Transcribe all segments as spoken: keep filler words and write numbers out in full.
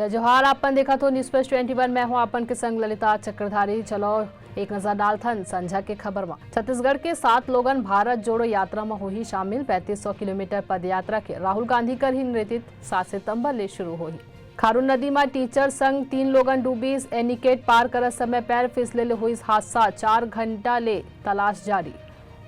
जय जोहार, आप मन देखत हो News Flash twenty one, मैं हूं आप मन के संग ललिता चक्रधारी। चलो एक नजर डालथन संझा के खबर म। छत्तीसगढ़ के सात लोगन भारत जोड़ो यात्रा म होही शामिल। पैंतीस सौ किलोमीटर पदयात्रा के राहुल गांधी करही नेतृत्व। सात सितंबर ले शुरू होही। खारून नदी म टीचर संग तीन लोगन डूबिस। एनीकेट पार करत समय पैर फिसले ले होइस हादसा। चार घंटा ले तलाश जारी।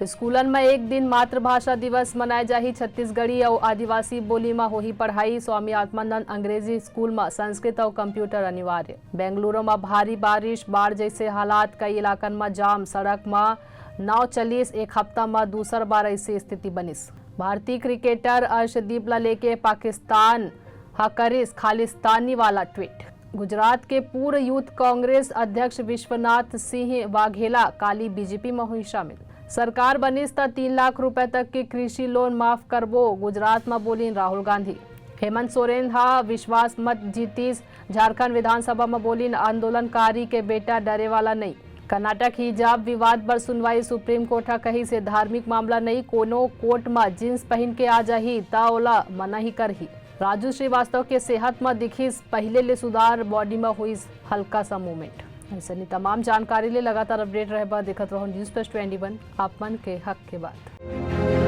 स्कूलन म एक दिन मातृभाषा दिवस मनाए जाही। छत्तीसगढ़ी अउ आदिवासी बोली म होही पढ़ाई। स्वामी आत्मानंद अंग्रेजी स्कूल म संस्कृत अउ कंप्यूटर अनिवार्य। बेंगलुरु म भारी बारिश, बाढ़ जैसे हालात, कई इलाकन म जाम, सड़क म नाव चलिस। एक हफ्ता म दूसर बार ऐसी स्थिति बनिस। भारतीय क्रिकेटर अर्शदीप ला लेके पाकिस्तान ह करिस खालिस्तानी वाला ट्वीट। गुजरात के पूर्व यूथ कांग्रेस अध्यक्ष विश्वनाथ सिंह वाघेला काली बीजेपी म हुई शामिल। सरकार बनिस त तीन लाख रुपए तक के कृषि लोन माफ करबो, गुजरात म बोलिन राहुल गांधी। हेमंत सोरेन ह विश्वास मत जीतिस। झारखंड विधानसभा म बोलिन आंदोलनकारी के बेटा डरे वाला नइ। कर्नाटक हिजाब विवाद बर सुनवाई, सुप्रीम कोर्ट ह कहिस हे धार्मिक मामला नइ, कोनो कोर्ट म जींस पहिन के आ जाही त ओला मना ही करही। राजू श्रीवास्तव के सेहत म दिखिस पहिले ले सुधार, बॉडी म होइस हल्का सा मूवमेंट। अइसने तमाम जानकारी ले लगातार अपडेट रहे बर देखत रहू News Flash twenty one, आप मन के हक के बात।